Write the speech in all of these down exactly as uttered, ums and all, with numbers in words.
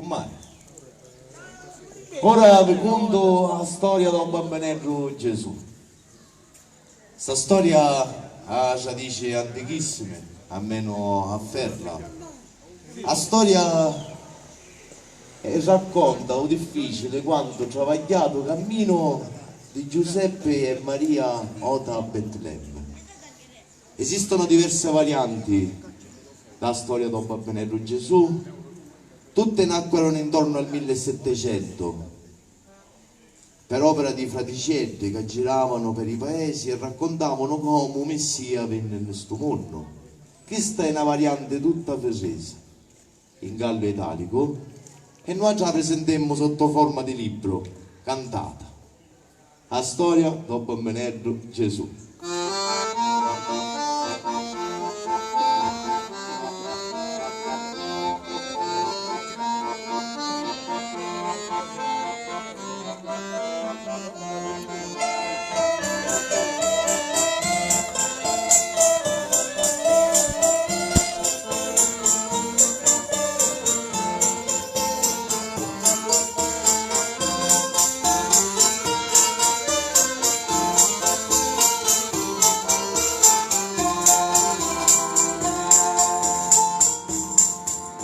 Mari. Ora vi cuntu a storia dô Bambineddu Gesù. Sta storia a tradici antichissimi, almenu a Ferla. A storia, eh, racconta u difficili quantu travagghiatu camminu di Giuseppi e Maria ota a Betlemme. Esistono diverse varianti dâ storia dô Bambineddu Gesù, tutte nacquero intornu al millesettecentu, per opera di fraticeddi ca giravanu per i paesi e raccontavanu comu u Messia vinni nni stu munnu. Chista è na varianti tutta firrisi, in gallo italicu, e nuatri a prisintemmu sotto forma di libru, cantata. A storia dô Bambineddu Gesù.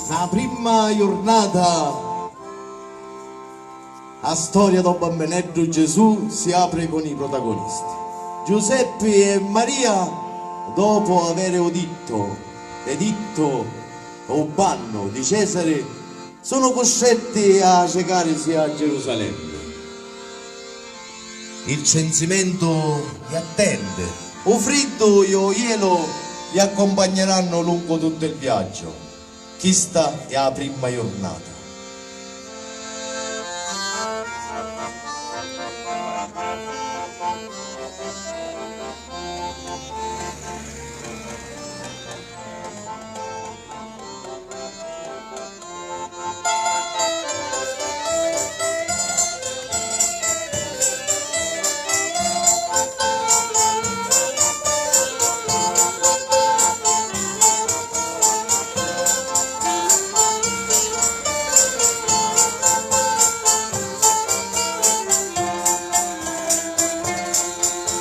Na primma jurnata, a storia dô Bambineddu Gesù si apri con i protagonisti. Giuseppi e Maria, dopo avere udito l'editto o banno di Cesare, sono costretti a recarisi a Gerusalemme. Il censimento li attende. U friddu e u jelu li accompagneranno lungo tutto il viaggio. Chista è a primma jurnata.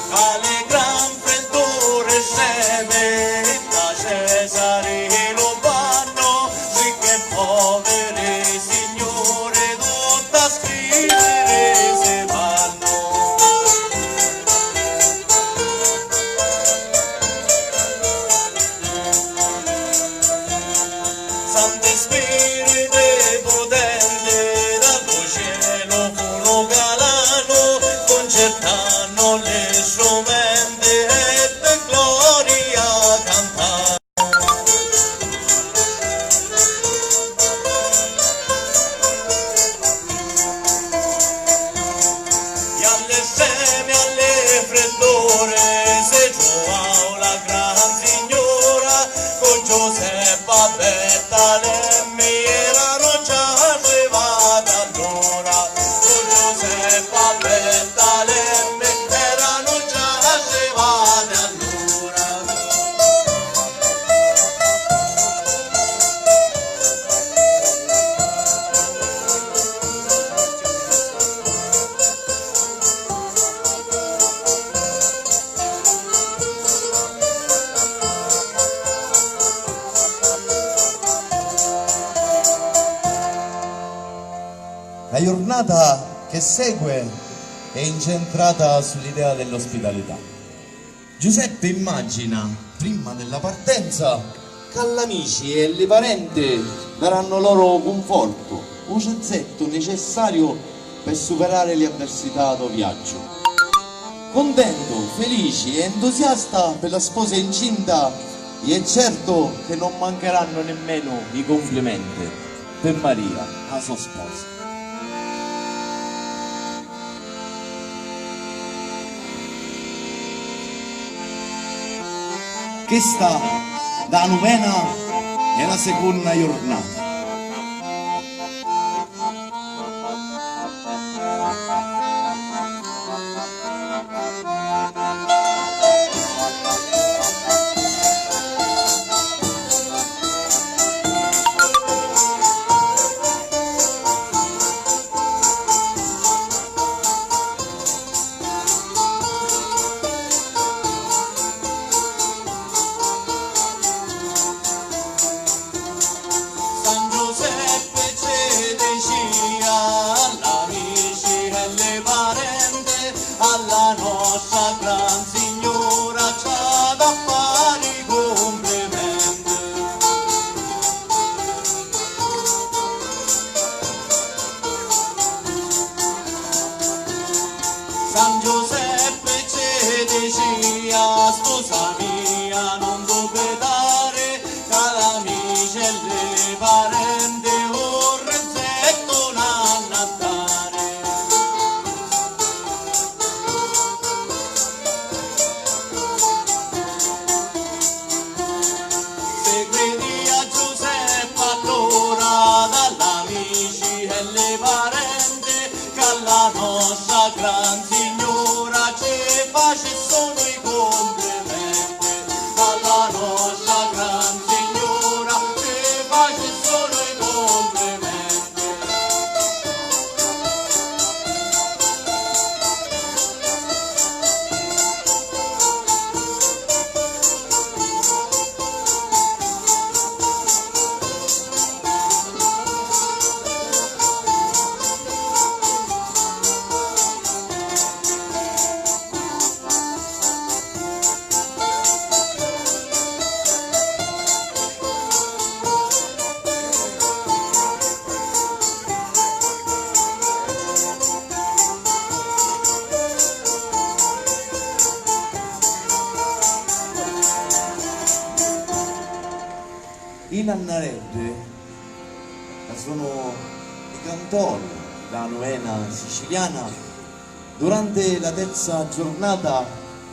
Tale gran freddore sceme, da Cesare lo vanno, ricche e povere, signore, tutta scrivere se vanno. Santi Spirite putente, dal cielo funo calano, concertano li strumenti e te gloria cantano. E alle sceme, alle freddore, se trovau la gran signora, con Giuseppa a Betlemme erano già arrivate allora, con Giuseppa a Betlemme erano già arrivate allora. La jurnata che segue è incentrata sull'idea dell'ospitalità. Giuseppe immagina, prima della partenza, ca l'amici e li parenti daranno loro cunfortu, u cizzettu necessario per superare li avversità dô viaggiu. Cuntentu, felici e entusiasta per la sposa incinta, è certo che non mancheranno nemmeno i complimenti per Maria, la sua sposa. Chista dâ nuvena è la secunna jurnata. Annareddi, ca sunnu i cantori dâ nuvena siciliana, durante la terza giornata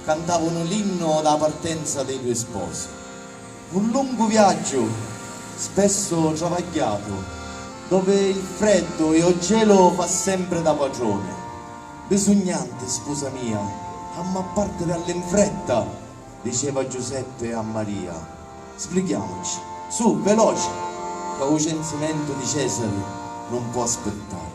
cantavanu l'inno dâ partenza dei due sposi. Un lungu viaggio, spesso travagliato, dove il freddo e o gelo fa sempre da padrone. Bisugnante, sposa mia, ammu a partiri all'infretta, diceva Giuseppe a Maria. Sbrighiamoci, su, veloci, ca u censimento di Cesare non può aspettare.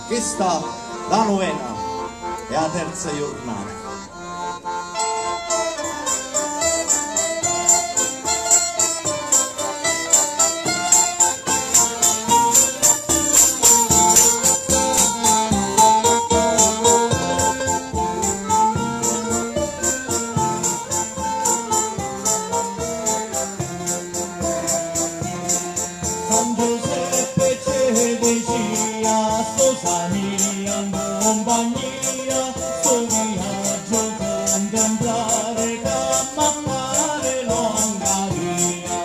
Chista la nuvena è a terza jurnata. San Giuseppe ci dicia, sposami in compagnia, sto viaggio contemplare, c'amma fare longa via.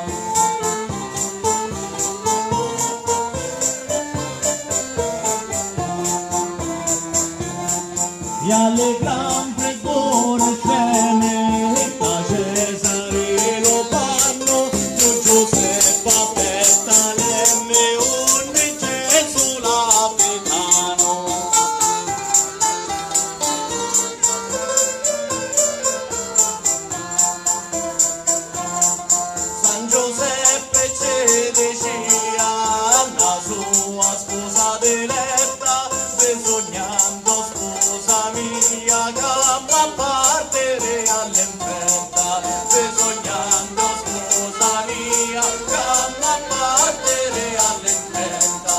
E alle gran frescure scene, e Cesare lo fanno, su Giuseppe a Betlemme, unni Gesù l'abitano. San Giuseppe ci dicia a la sua sposa diletta, bisugnando sposa mia, c'amma partiri all'infretta, bisugnando sposa mia, c'amma partiri all'infretta.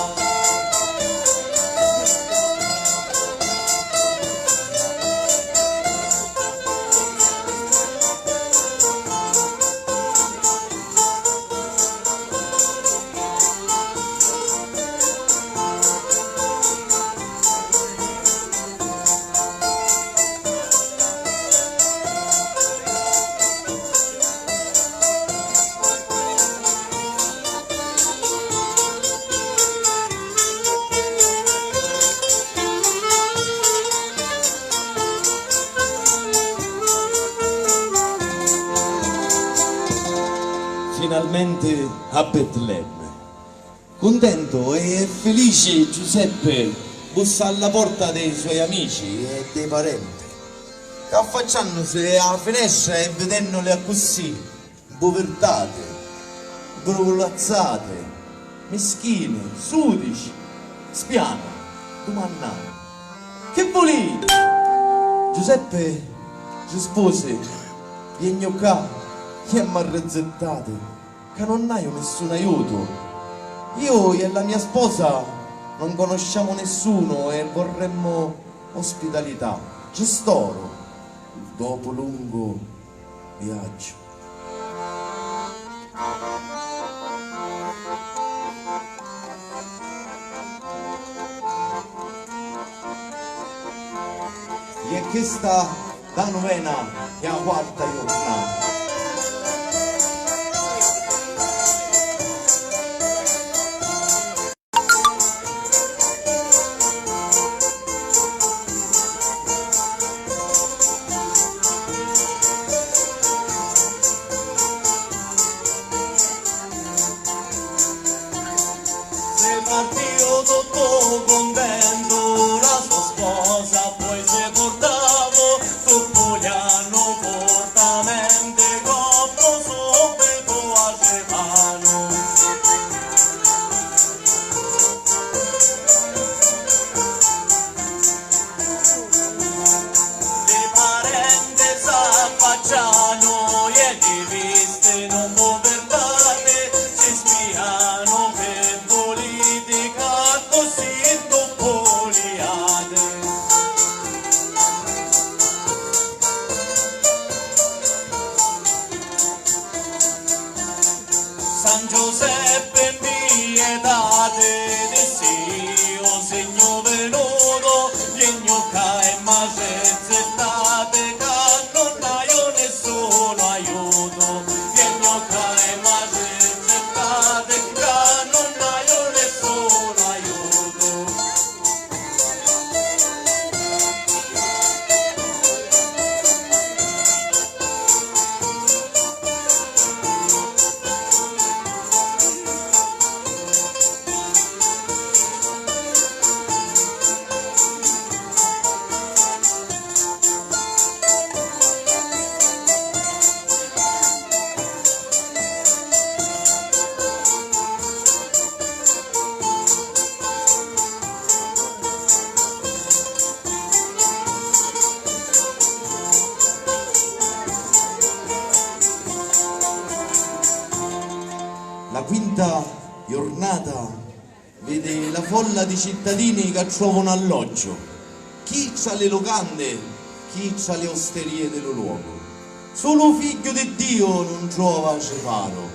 Finalmente a Betlemme. Cuntento e felice Giuseppe bussa alla porta dei suoi amici e dei parenti, che affacciandosi a finestra e vedennoli accussì, mpuvirtati, bruvulazzati, mischini, sudici, spianu, dumannanu: "Chi vuliti?" Giuseppe rispusi: "Viegnu ccà, chi m'arrizzittati, ca non haiu nissun aiutu. Io e la mia sposa non conosciamo nessuno e vorremmo ospitalità." Ristoro dopu lungu viaggio. E chista la nuvena è a quarta jurnata. Se partìu tuttu cuntentu, la so sposa poi se purtavu, tuppuliannu furtamenti Quinta jurnata vidi la folla di cittadini ca trovanu alloggio, chi tra li lucande, chi tra li osterie di lu luogu. Sulu u figghiu di Diu nun trova riparo,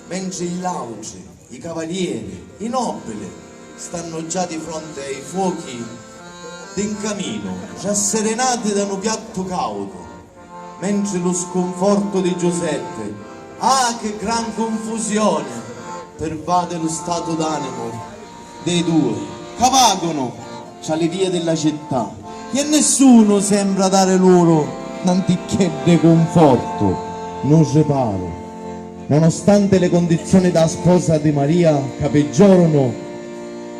mentri l'autri, i cavalieri, i nobili, stannu già di fronte ai fuochi di 'n caminu, rasserenati da nu piattu caudu. Mentri lu scunfortu di Giuseppe, ah, che gran cunfusione, pervade lu statu d'animu dei due, ca vagunu tra li vie della città, e nessunu sembra dare loro nanticchedde cunfortu, nu riparo. Nonostante le condizioni da sposa di Maria ca peggiorano,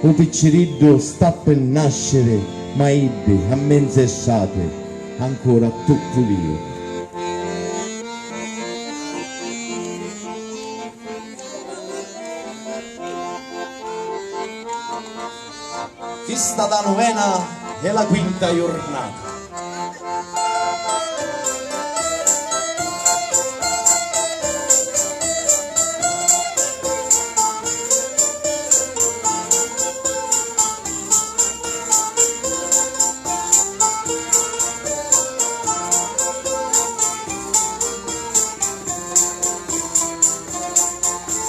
u picciriddu sta per nascere, ma iddi a menze strate ancora tuttu viu. Fista da nuvena e la quinta jurnata.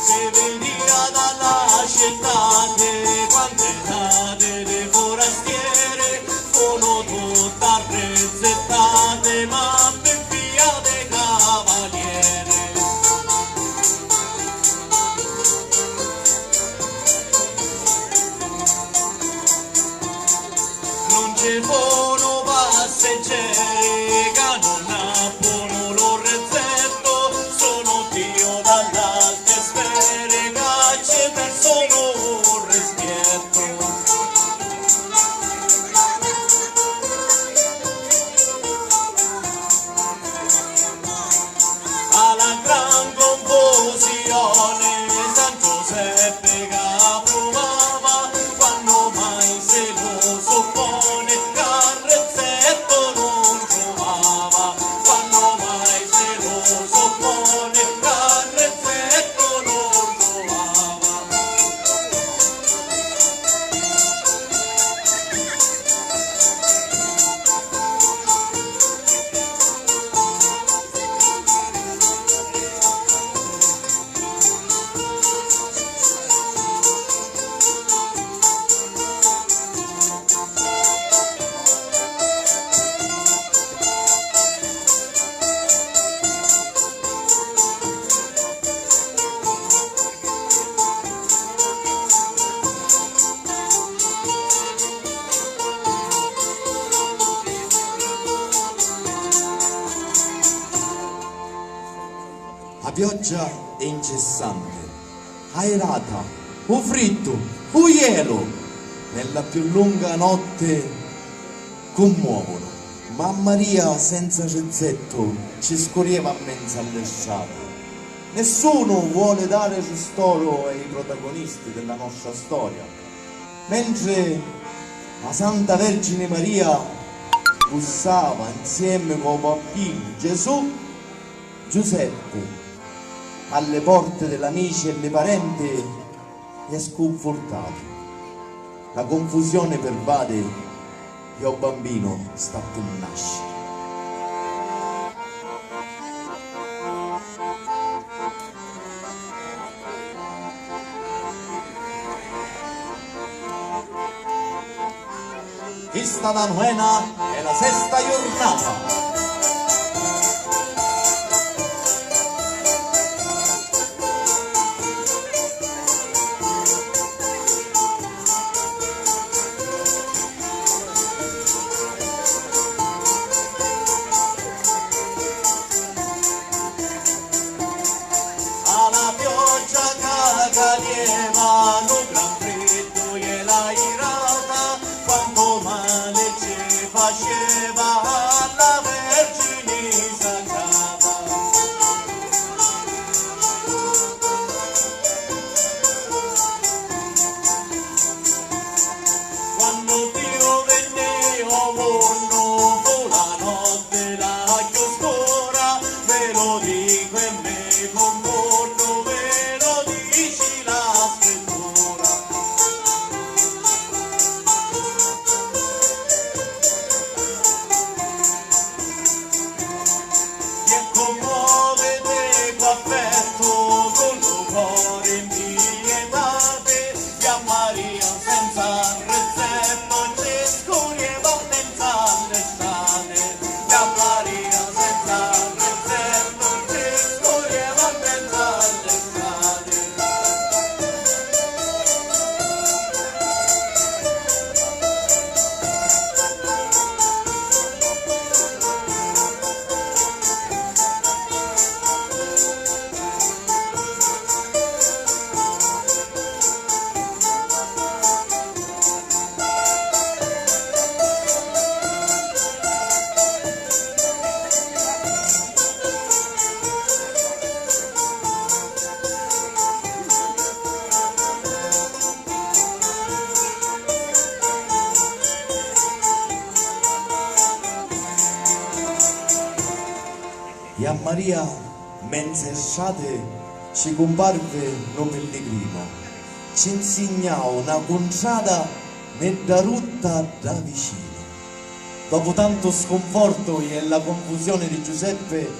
Si vidia dalla città quante nate di forastiere, sono tutte arrezzette, ma per via dei cavalieri. Non ci sono passeggeri che non apponu lo rezzetto, sono Dio dall'alte sfere che ci sono un rispetto. A la gran confusione San Giuseppe che pruvava, quannu mai si lu suppone, carrizzettu nun truvava, quannu mai si lu suppone, carrizzettu nun truvava. A pioggia è incessante, airata, u friddu, u jelu, nella più lunga notte cummuovono. Ma Maria senza rezzetto ci scurieva a menza alle strade. Nessuno vuole dare ristoro ai protagonisti della nostra storia. Mentre la Santa Vergine Maria bussava insieme col bambino Gesù, Giuseppe, alle porte dell'amici e dei parenti, è scunfortato. La confusione pervade e u bambino sta per nascere. Fista da nuvena e la sesta jurnata. A la pioggia ca cadieva, lu gran friddu e la jirata, quantu mali ci faceva a la E a Maria, menzu e strati, ci cumparve nu pelligrinu, ci nsignau na cuntrada nè dda rutta dda vicinu. Dopu tantu scunfortu e la cunfusioni di Giuseppe,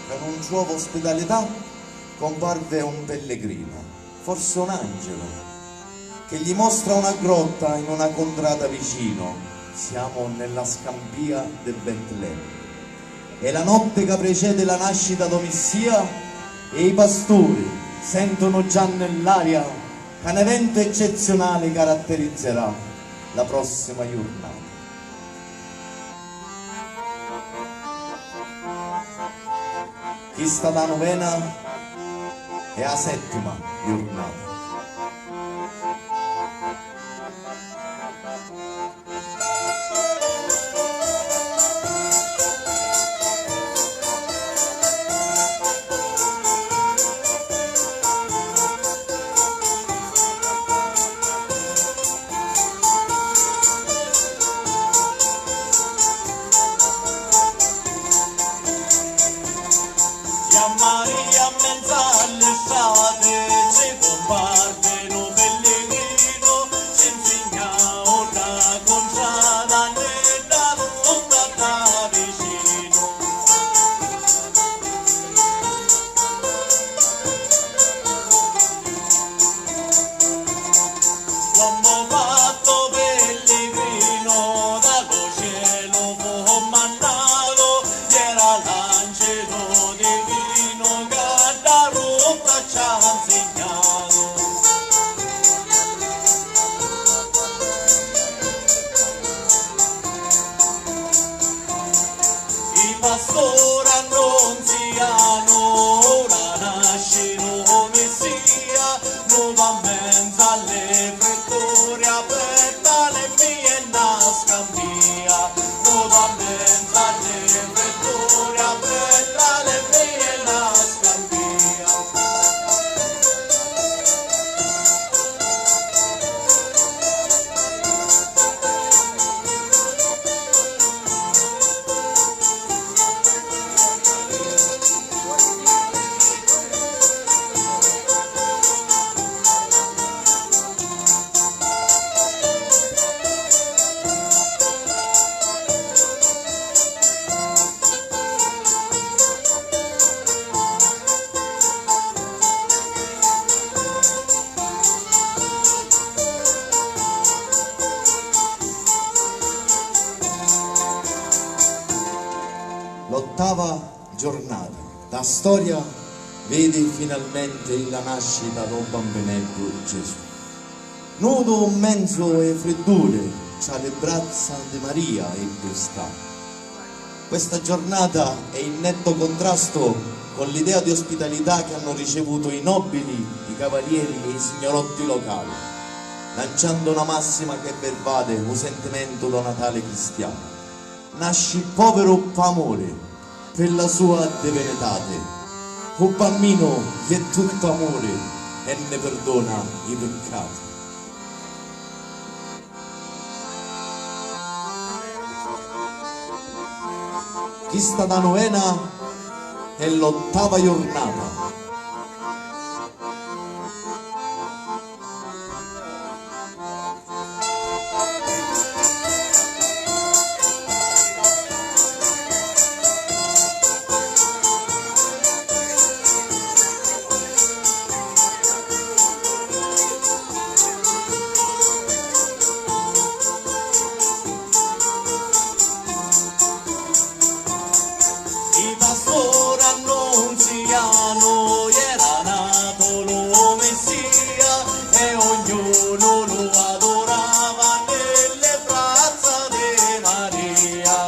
ca nun trova ospitalità, cumparve un pelligrinu, forse un angelu, che gli mostra una grotta in una cuntrada vicino. Siamo nella scampia de Betlemme. E la notte ca precede la nascita do Missia, e i pastori sentono già nell'aria ca un evento eccezionale caratterizzerà la prossima giornata. Chista dâ nuvena è a sèttima jurnata. E a Maria mmenzu a li strati ci cumparve nu pelligrinu, ci nsignau dda cuntrada nè dda rutta dda vicinu. L'ommu fattu pelligrinu da lu celu fu mannatu, era l'angelu divinu ca dda rutta ci ha nsignatu. I pastori annunzianu, ora nasci lu Missia, nu va mmenzu a li fritturi, a Betlemi è na scampia, nu va mmenzu a li fritturi, a Betlemi è na scampia. L'ottava giornata dâ storia vidi finalmenti la nascita dô Bambineddu Gesù. Nudu mmenzu ê fridduri, tra li brazza di Maria iddu sta. Questa giornata è in netto contrasto con l'idea di ospitalità che hanno ricevuto i nobili, i cavalieri e i signorotti locali, lanciando una massima che pervade u sentimento dô Natale cristianu. Nasci poviru p'amuri, pi la sua divinitati, u Bamminu è tuttu amuri e nni pirduna i piccati. Chista dâ nuvena è l'ottava jurnata. I pastori annunzianu, era natu lu Messia, e ognunu lu adurava nni li brazza di Maria.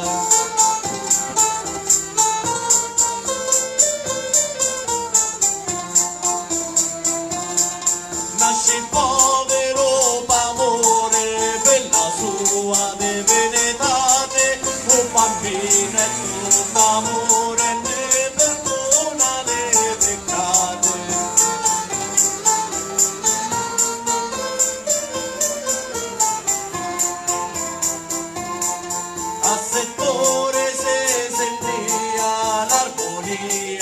Nasci poviru p'amuri, pi la sua divinitati, u Bamminu è tuttu amuri e nni pirduna li piccati. A sett'uri si sintia l'armunia.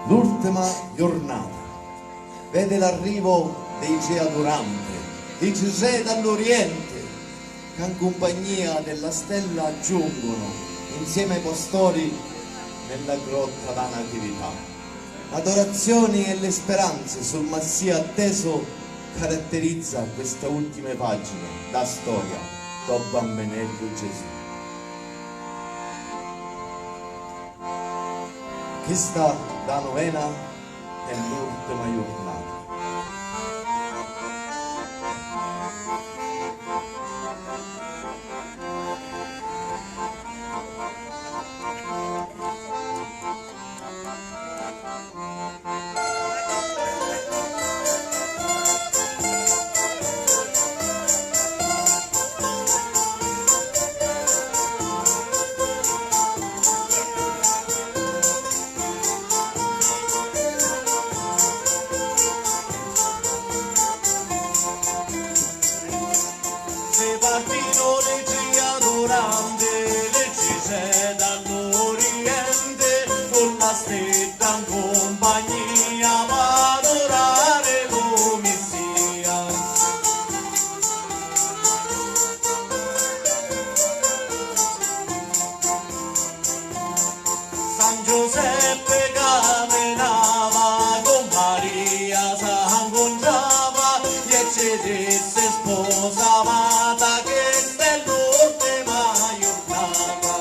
L'urtima jurnata vede l'arrivo dei tre adurante, i tre dall'Oriente, che in cumpagnia della stella giungono insieme ai pastori nella grotta da Natività. L'adorazioni e le speranze sul Massia atteso caratterizza questa ultima pagina da storia do Bambeneddu Gesù. Chista da novena è l'urtima jurnata. Se partinu li tri aduranti, li tri re dall'Oriente, cu la stidda 'n cumpagnia p'adurari lu Missia. San Giuseppe caminava cu Maria s'ancuntrava e ci disse: "Spusa amata, chesta è l'urtima jurnata."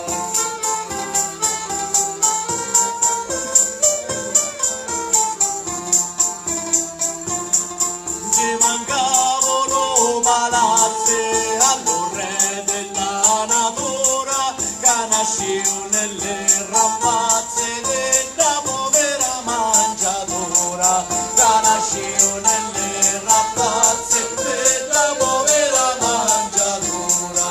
Ci mancavunu palazzi a lu re della natura, ca nasciu nelle rampazze della povera mangiatura, ca nasciu nelle rampazze della povera mangiatura.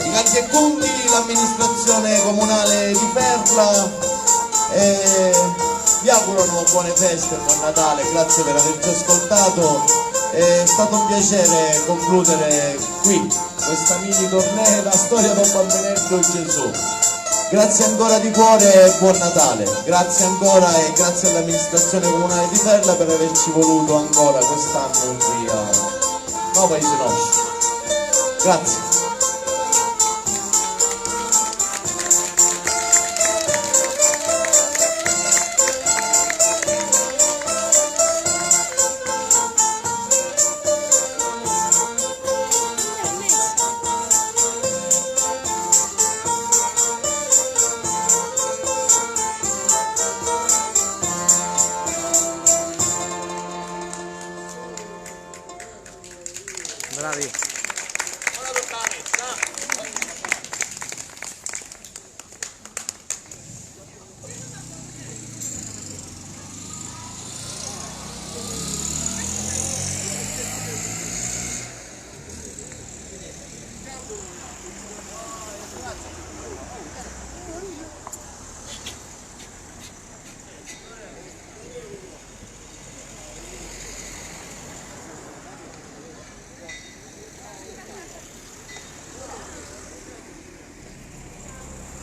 I canti e cunti, l'amministrazione comunale di Ferla, e vi augurano buone feste, buon Natale, grazie per averci ascoltato. È stato un piacere concludere qui questa mini tournée, la storia di Don Bambeneddu Gesù. Grazie ancora di cuore e buon Natale. Grazie ancora e grazie all'amministrazione comunale di Ferla per averci voluto ancora quest'anno qui a Nova Paese Nostro. Grazie. Bravi.